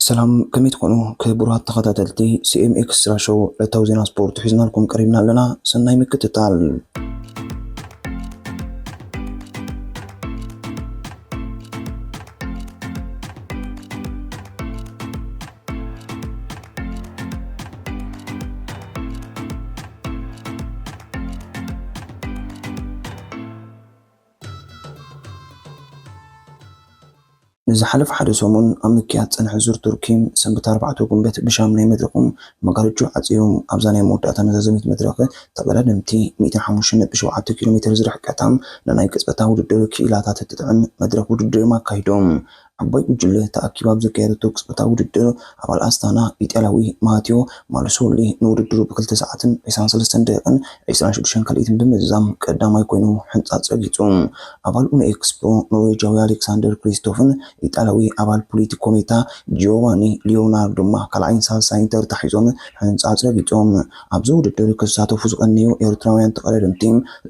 ሰላም፣ ከመይ ትኾኑ ክቡራት ተኸታተልቲ ሲ ኤም ኤክስትራ ሾው? ዕለታዊ ዜና ስፖርት ሒዝናልኩም ቀሪብና ኣለና። ሰናይ ምክትታል። ንዝሓለፈ ሓደ ሰሙን ኣብ ምክያድ ዝጸንሐ ዙር ቱርኪ፣ ሰንበት ኣርባዕተ ጉንበት ብሻምናይ መድረኹም መጋረጃ ዓጽዮም ኣብዛ ናይ መወዳእታ መዛዘሚት መድረኽ ተቐዳደምቲ ሚእትን ሓሙሽተን ነጥቢ ሸውዓተ ኪሎ ሜትር ዝርሕቀታ ንናይ ቅጽበታዊ ውድድር ክኢላታት እትጥዕም መድረኽ ውድድር እዮም ኣካይዶም። ዓባይ ጉጅለ ተኣኪቡ ኣብ ዘካየደቶ ቅጽበታዊ ውድድር፣ ኣባል ኣስታና ኢጣልያዊ ማቴዮ ማሉሶሊ ንውድድሩ ብክልተ ሰዓትን ዕስራን ሰለስተን ደቂቕን ዕስራን ሽዱሽተን ካልኢትን ብምዝዛም ቀዳማይ ኮይኑ ሕንጻጽ ረጊጹ። ኣባል ኡኖ ኤክስፖ ኖርዌጃዊ ኣሌክሳንደር ክሪስቶፍን ኢጣልያዊ ኣባል ፖሊቲ ኮሜታ ጂዮቫኒ ሊዮናርዶ ድማ ካልኣይን ሳልሳይን ተርታ ሒዞም ሕንጻጽ ረጊጾም። ኣብዚ ውድድር ክሳተፉ ዝቐነዩ ኤርትራውያን ተቐዳደምቲ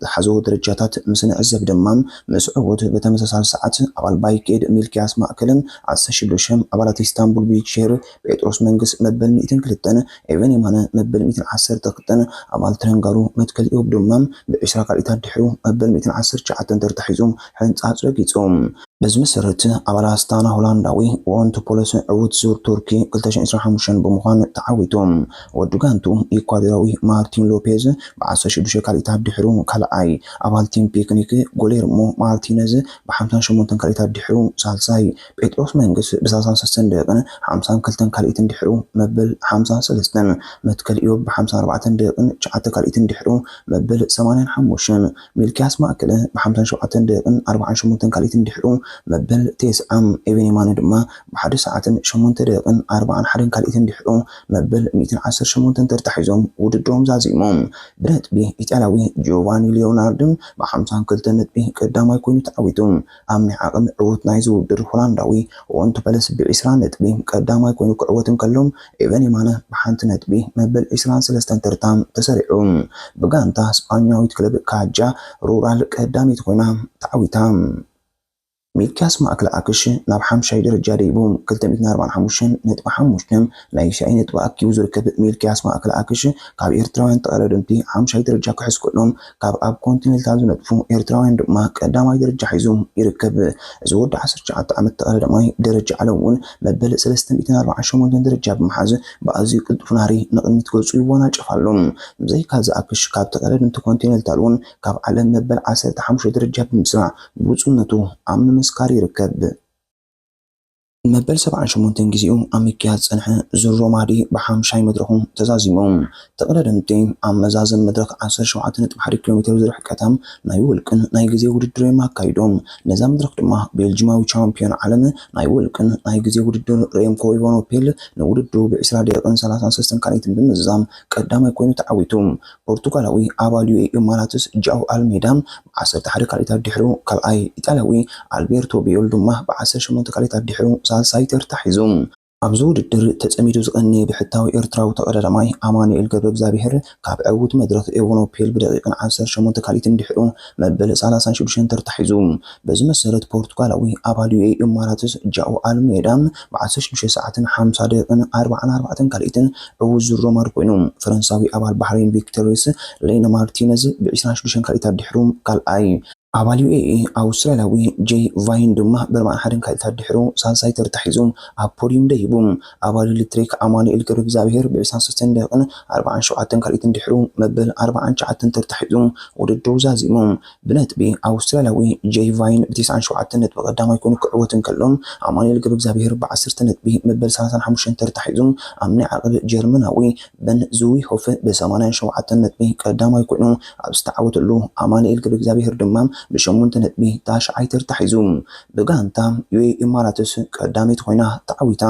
ዝሓዝዎ ደረጃታት ምስ ንዕዘብ ድማ፣ ምስ ዕዉት ብተመሳሳሊ ሰዓት ኣባል ባይኬድ ሚልኪያስ ማእከልን ዓሰርተ ሽዱሽተ ኣባላት ኢስታንቡል ቢልክሼር ጴጥሮስ መንግስ መበል ሚእትን ክልተን፣ ኤቨን የማነ መበል ሚእትን ዓሰርተ ክልተን፣ ኣባል ተረንጋሩ መትከል ኢዮብ ድማ ብዕስራ ካልኢታት ድሕሩ መበል ሚእትን ዓሰርተ ትሽዓተን ተርታ ሒዞም ሕንጻጽ ረጊጾም። በዚ መሰረት ኣባል ኣስታና ሆላንዳዊ ኦንት ፖለስ ዕዉት ዙር ቱርኪ ክልተ ሽሕን ዕስራን ሓሙሽተን ብምዃን ተዓዊቶም። ወዲ ጋንቱ ኢኳዶራዊ ማርቲን ሎፔዝ ብዓሰርተ ሽዱሽተ ካልኢታት ድሕሩ ካልኣይ፣ ኣባል ቲም ፒክኒክ ጎሌርሞ ማርቲነዝ ብሓምሳን ሸሞንተን ካልኢታት ድሕሩ ሳልሳይ፣ ጴጥሮስ መንግስ ብሳልሳን ሰለስተን ደቂቕን ሓምሳን ክልተን ካልኢትን ድሕሩ መበል ሓምሳን ሰለስተን፣ መትከል ኢዮብ ብሓምሳን ኣርባዕተን ደቂቕን ትሽዓተ ካልኢትን ድሕሩ መበል ሰማንያን ሓሙሽተን፣ ሚልኪያስ ማእከለ ብሓምሳን ሸውዓተን ደቂቕን ኣርባዓን ሸሞንተን ካልኢትን ድሕሩ መበል ተስዓም፣ ኤቨን የማነ ድማ ብሓደ ሰዓትን ሸሞንተ ደቂቕን ኣርባዓን ሓደን ካልኢትን ድሕሩ መበል ሚእትን ዓሰርተ ሸሞንተን ተርታ ሒዞም ውድድሮም ዛዚሞም። ብነጥቢ ኢጣልያዊ ጂዮቫኒ ሊዮናርድን ብሓምሳን ክልተን ነጥቢ ቀዳማይ ኮይኑ ተዓዊቱ። ኣብ ናይ ዓቕሚ ዕዉት ናይዚ ውድድር ሆላንዳዊ ኦንት ፐለስ ብዕስራ ነጥቢ ቀዳማይ ኮይኑ ክዕወት እንከሎ፣ ኤቨን የማነ ብሓንቲ ነጥቢ መበል ዕስራን ሰለስተን ተርታ ተሰሪዑ። ብጋንታ ስጳኛዊት ክለብ ካጃ ሩራል ቀዳመይቲ ኮይና ተዓዊታ። ሚልኪያስ ማእከለ ኣክሽ ናብ ሓምሻይ ደረጃ ደይቡ ክልተ ሚእትን ኣርባዓን ሓሙሽተን ነጥቢ ሓሙሽተ ናይ ሻይ ነጥቢ ኣኪቡ ዝርከብ ሚልኪያስ ማእከለ ኣክሽ ካብ ኤርትራውያን ተቐዳደምቲ ሓምሻይ ደረጃ ክሕዝ ከሎ፣ ካብ ኣብ ኮንቲኔንታል ዝነጥፉ ኤርትራውያን ድማ ቀዳማይ ደረጃ ሒዙ ይርከብ። እዚ ወዲ ዓሰርተ ትሽዓተ ዓመት ተቐዳዳማይ ደረጃ ዓለም እውን መበል ሰለስተ ሚእትን ኣርባዓን ሸሞንተን ደረጃ ብምሓዝ ብኣዝዩ ቅልጡፍ ናህሪ ንቕድሚት ገጹ ይወናጨፍ ኣሎ። ብዘይካዚ ኣክሽ ካብ ተቐዳደምቲ ኮንቲኔንታል እውን ካብ ዓለም መበል ዓሰርተ ሓሙሽተ ደረጃ ብምስራዕ ብሉጽነቱ ኣብ ምምስካር ይርከብ። መበል ሰብዓን ሸሞንተን ግዜኡ ኣብ ምክያድ ዝጸንሐ ዙር ሮማዲ ብሓምሻይ መድረኹ ተዛዚሙ። ተቐዳደምቲ ኣብ መዛዘም መድረኽ ዓሰርተ ሸውዓተ ነጥቢ ሓደ ኪሎ ሜትር ዝርሕቀታ ናይ ውልቅን ናይ ግዜ ውድድር እዮም ኣካይዶም። ነዛ መድረኽ ድማ ቤልጂማዊ ቻምፒዮን ዓለም ናይ ውልቅን ናይ ግዜ ውድድር ሬምኮ ኢቫኖፔል ንውድድሩ ብዕስራ ደቂቕን ሰላሳን ሰለስተን ካልኢትን ብምዝዛም ቀዳማይ ኮይኑ ተዓዊቱ። ፖርቱጋላዊ ኣባል ዩ ኤ ኢ ኢማራትስ ጃኦ ኣልሜዳ ብዓሰርተ ሓደ ካልኢታት ድሕሩ ካልኣይ፣ ኢጣልያዊ ኣልቤርቶ ቢዮል ድማ ብዓሰርተ ሸሞንተ ካልኢታት ድሕሩ ሳልሳይ ተርታ ሒዙ። ኣብዚ ውድድር ተጸሚዱ ዝቐነየ ብሕታዊ ኤርትራዊ ተቐዳዳማይ ኣማኑኤል ገብረ እግዚኣብሔር ካብ ዕዉት መድረኽ ኤቨኖፔል ብደቂቕን ዓሰርተ ሸሞንተ ካልኢትን ድሕሩ መበል ሰላሳን ሽዱሽተን ተርታ ሒዙ። በዚ መሰረት ፖርቱጋላዊ ኣባል ዩ ኤ ኢ ኢማራትስ ጃኦ ኣልሜዳ ብዓሰርተ ሽዱሽተ ሰዓትን ሓምሳ ደቂቕን ኣርባዓን ኣርባዕተን ካልኢትን ዕዉት ዙር ሮማድ ኮይኑ፣ ፈረንሳዊ ኣባል ባህሬን ቪክቶሪስ ሌነ ማርቲነዝ ብዕስራን ሽዱሽተን ካልኢታት ድሕሩ ካልኣይ፣ ኣባል ዩ ኤ ኢ ኣውስትራልያዊ ጄይ ቫይን ድማ ብኣርባዓን ሓደን ካልኢታት ድሕሩ ሳልሳይ ተርታ ሒዙ ኣብ ፖዲዩም ደይቡ። ኣባል ኤሌክትሪክ ኣማኑኤል ገብረ እግዚኣብሔር ብዕስራን ሰለስተን ደቂቕን ኣርባዓን ሸውዓተን ካልኢትን ድሕሩ መበል ኣርባዓን ትሽዓተን ተርታ ሒዙ ውድድሩ ዛዚሙ። ብነጥቢ ኣውስትራልያዊ ጄይ ቫይን ብተስዓን ሸውዓተን ነጥቢ ቀዳማይ ኮይኑ ክዕወት እንከሎ፣ ኣማኑኤል ገብረ እግዚኣብሔር ብዓሰርተ ነጥቢ መበል ሰላሳን ሓሙሽተን ተርታ ሒዙ ኣብ ናይ ዓቕብ ጀርመናዊ በን ዙዊሆፍ ብሰማንያን ሸውዓተን ነጥቢ ቀዳማይ ኮይኑ ኣብ ዝተዓወተሉ፣ ኣማኑኤል ገብረ እግዚኣብሔር ድማ ብሸሞንተ ነጥቢ ታሽዓይ ተርታ ሒዙ። ብጋንታ ዩ ኤ ኢ ኢማራትስ ቀዳመይቲ ኮይና ተዓዊታ።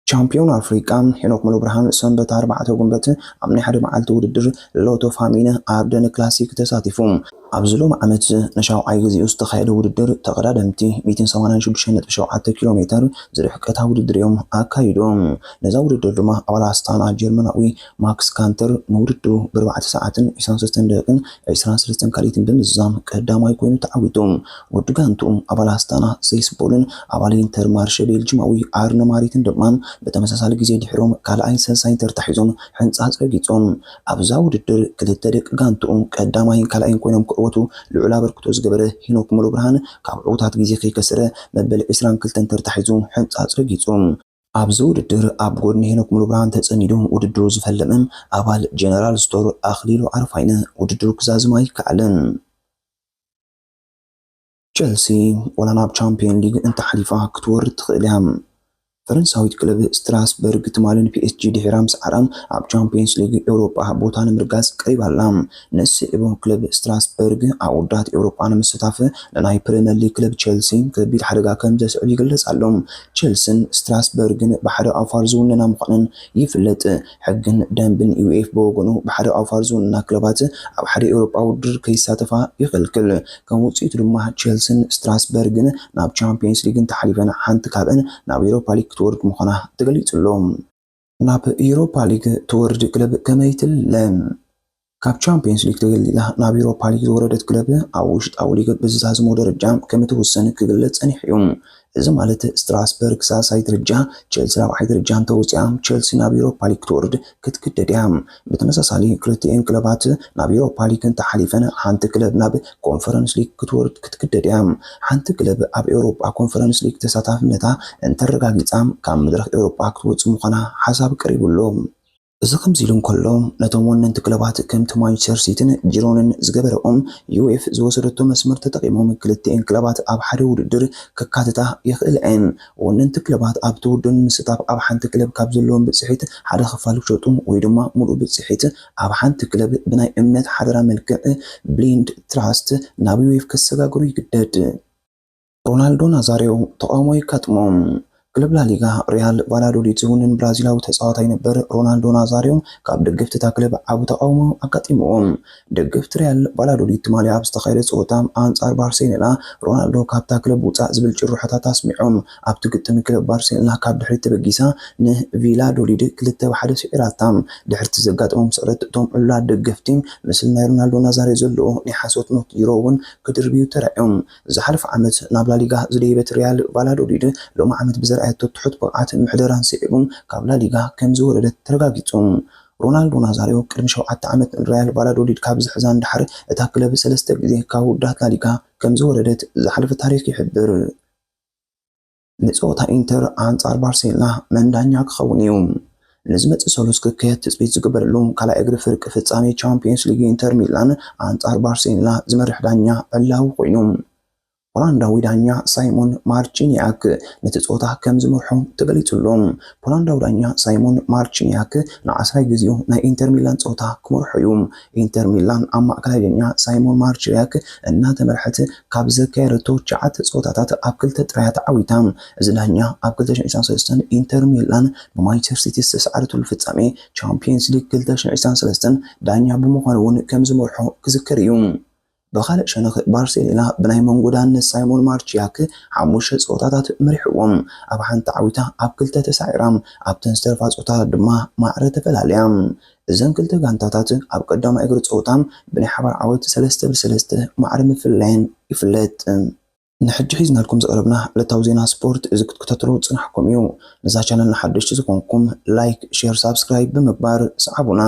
ቻምፒዮን ኣፍሪቃ ሄኖክ ሙሉብርሃን ሰንበት ኣርባዕተ ጉንበት ኣብ ናይ ሓደ መዓልቲ ውድድር ሎቶ ፋሚነ ኣርደን ክላሲክ ተሳቲፉ። ኣብዚ ሎሚ ዓመት ንሻውዓይ ግዜኡ ዝተኻየደ ውድድር ተቐዳደምቲ ሚእትን ሰማንያን ሽዱሽተ ነጥቢ ሸውዓተ ኪሎ ሜተር ዝርሕቀታ ውድድር እዮም ኣካይዶም። ነዛ ውድድር ድማ ኣባል ኣስታና ጀርመናዊ ማክስ ካንተር ንውድድሩ ብኣርባዕተ ሰዓትን ዕስራን ሰለስተን ደቂቕን ዕስራን ሰለስተን ካልኢትን ብምዝዛም ቀዳማይ ኮይኑ ተዓዊቱ። ወዲ ጋንትኡ ኣባል ኣስታና ሴስ ቦልን ኣባል ኢንተር ማርሸ ቤልጅማዊ ኣርነ ማሪትን ድማ ብተመሳሳሊ ግዜ ድሕሮም ካልኣይን ሳልሳይን ተርታ ሒዞም ሕንጻጽ ረጊጾም። ኣብዛ ውድድር ክልተ ደቂ ጋንትኡ ቀዳማይን ካልኣይን ኮይኖም ክዕወቱ ልዑል ኣበርክቶ ዝገበረ ሄኖክ ሙሉብርሃን ካብ ዕዉታት ግዜ ከይከሰረ መበል ዕስራን ክልተን ተርታ ሒዙ ሕንጻጽ ረጊጹ። ኣብዚ ውድድር ኣብ ጎድኒ ሄኖክ ሙሉብርሃን ተጸሚዱ ውድድሩ ዝፈለመ ኣባል ጀነራል ስቶር ኣኽሊሉ ኣረፋይነ ውድድሩ ክዛዝም ኣይከኣለን። ቸልሲ ወላ ናብ ቻምፒየን ሊግ እንተሓሊፋ ክትወርድ ትኽእል እያ። ፈረንሳዊት ክለብ ስትራስበርግ ትማሊ ንፒኤስጂ ድሒራ ምስዓራ ኣብ ቻምፒየንስ ሊግ ኤውሮጳ ቦታ ንምርጋጽ ቀሪባ ኣላ። ንስዒቡ ክለብ ስትራስበርግ ኣብ ውዳት ኤውሮጳ ንምስታፍ ንናይ ፕሪምየር ሊግ ክለብ ቸልሲ ከቢድ ሓደጋ ከም ዘስዕብ ይግለጽ ኣሎ። ቸልስን ስትራስበርግን ብሓደ ኣውፋር ዝውነና ምዃነን ይፍለጥ። ሕግን ደንብን ዩኤፍ ብወገኑ ብሓደ ኣውፋር ዝውንና ክለባት ኣብ ሓደ ኤውሮጳ ውድድር ከይሳተፋ ይኽልክል። ከም ውጽኢቱ ድማ ቸልስን ስትራስበርግን ናብ ቻምፒየንስ ሊግ እንተሓሊፈን ሓንቲ ካብአን ናብ ኤውሮፓ ሊግ ክትወርድ ምዃና ተገሊጹ ኣሎ። ናብ ኤውሮፓ ሊግ ትወርድ ክለብ ከመይ ትለ? ካብ ቻምፒየንስ ሊግ ተገሊላ ናብ ኤውሮፓ ሊግ ዝወረደት ክለብ ኣብ ውሽጣዊ ሊግ ብዝዛዝሞ ደረጃ ከም እትውሰን ክግለጽ ጸኒሑ እዩ። እዚ ማለት ስትራስበርግ ሳልሳይ ደረጃ፣ ቸልሲ ራብዓይ ደረጃ እንተወፂኣ፣ ቸልሲ ናብ ኤውሮፓ ሊግ ክትወርድ ክትግደድ እያ። ብተመሳሳሊ ክልቲኤን ክለባት ናብ ኤውሮፓ ሊግ እንተሓሊፈን ሓንቲ ክለብ ናብ ኮንፈረንስ ሊግ ክትወርድ ክትግደድ እያ። ሓንቲ ክለብ ኣብ ኤውሮፓ ኮንፈረንስ ሊግ ተሳታፍነታ እንተረጋጊፃ ካብ መድረኽ ኤውሮፓ ክትወፅእ ምዃና ሓሳብ ቀሪቡ ኣሎ። እዚ ከምዚ ኢሉ እንከሎ፣ ነቶም ወነንቲ ክለባት ከምቲ ማንቸስተር ሲቲን ጂሮንን ዝገበረኦም ዩኤፍ ዝወሰደቶ መስመር ተጠቒሞም ክልቲኤን ክለባት ኣብ ሓደ ውድድር ከካትታ ይኽእላ እየን። ወነንቲ ክለባት ኣብቲ ውድድር ንምስታፍ ኣብ ሓንቲ ክለብ ካብ ዘለዎም ብፅሒት ሓደ ክፋል ክሸጡ ወይ ድማ ሙሉእ ብፅሒት ኣብ ሓንቲ ክለብ ብናይ እምነት ሓደራ መልክዕ ብሊንድ ትራስት ናብ ዩኤፍ ከሰጋግሩ ይግደድ። ሮናልዶ ናዛሪዮ ተቓውሞ ይጋጥሞ። ክለብ ላሊጋ ሪያል ቫላዶሊድ ዝውንን ብራዚላዊ ተጻዋታይ ነበር ሮናልዶ ናዛሪዮ ካብ ደገፍቲ እታ ክለብ ዓቢ ተቓውሞ ኣጋጢምዎ። ደገፍቲ ሪያል ቫላዶሊድ ትማሊ ኣብ ዝተኻየደ ጸወታ ኣንጻር ባርሴሎና ሮናልዶ ካብታ ክለብ ውጻእ ዝብል ጭርሖታት ኣስሚዖም። ኣብቲ ግጥም ክለብ ባርሴሎና ካብ ድሕሪት ተበጊሳ ንቪላዶሊድ ክልተ ብ ሓደ ስዒራታ። ድሕርቲ ዘጋጠሞም ስዕረት እቶም ዕሉላት ደገፍቲ ምስል ናይ ሮናልዶ ናዛሪዮ ዘለዎ ናይ ሓሶት ኖት ዩሮ እውን ክድርብዩ ተራእዮም። ዝሓለፈ ዓመት ናብ ላሊጋ ዝደየበት ሪያል ቫላዶሊድ ሎሚ ዓመት ብዘርኣየቶ ትሑት ብቕዓት ምሕደራን ስዒቡ ካብ ላሊጋ ከም ዝወረደት ተረጋጊጹ። ሮናልዶ ናዛሪዮ ቅድሚ ሸውዓተ ዓመት ንሪያል ቫላዶሊድ ካብ ዝሕዛ ንደሓር እታ ክለብ ሰለስተ ግዜ ካብ ውዳት ላሊጋ ከም ዝወረደት ዝሓለፈ ታሪኽ ይሕብር። ንጸወታ ኢንተር ኣንጻር ባርሴሎና መን ዳኛ ክኸውን እዩ? ንዝመጽእ ሰሉስ ክካየድ ትጽቢት ዝግበረሉ ካልኣይ እግሪ ፍርቂ ፍጻሜ ቻምፒየንስ ሊግ ኢንተር ሚላን ኣንጻር ባርሴሎና ዝመርሕ ዳኛ ዕላዊ ኮይኑ። ሆላንዳዊ ዳኛ ሳይሞን ማርቺኒያክ ነቲ ጸወታ ከም ዝመርሖ ተገሊጹ ኣሎ። ፖላንዳዊ ዳኛ ሳይሞን ማርቺኒያክ ንዓስራይ ግዜኡ ናይ ኢንተር ሚላን ጸወታ ክመርሖ እዩ። ኢንተር ሚላን ኣብ ማእከላይ ዳኛ ሳይሞን ማርቺኒያክ እናተመርሐት ካብ ዘካየደቶ ትሽዓተ ጸወታታት ኣብ ክልተ ጥራይ እያ ተዓዊታ። እዚ ዳኛ ኣብ ክልተ ሽሕን ዕስራን ሰለስተን ኢንተር ሚላን ብማንቸስተር ሲቲ ዝተሰዓረትሉ ፍጻሜ ቻምፒየንስ ሊግ ክልተ ሽሕን ዕስራን ሰለስተን ዳኛ ብምዃኑ እውን ከም ዝመርሖ ክዝከር እዩ። ብኻልእ ሸነኽ ባርሴሎና ብናይ መንጎ ዳንነት ሳይሞን ማርቺያክ ሓሙሽተ ጸወታታት መሪሕዎም። ኣብ ሓንቲ ዓዊታ ኣብ ክልተ ተሳዒራ፣ ኣብተን ዝተረፋ ጸወታታት ድማ ማዕረ ተፈላልያ። እዘን ክልተ ጋንታታት ኣብ ቀዳማይ እግሪ ጸወታ ብናይ ሓባር ዓወት ሰለስተ ብ ሰለስተ ማዕረ ምፍላየን ይፍለጥ። ንሕጂ ሒዝናልኩም ዝቐረብና ዕለታዊ ዜና ስፖርት እዚ ክትከታተሉ ዝጸናሕኩም እዩ። ነዛ ቻነል ንሓደሽቲ ዝኾንኩም ላይክ፣ ሼር፣ ሳብስክራይብ ብምግባር ሰዓቡና።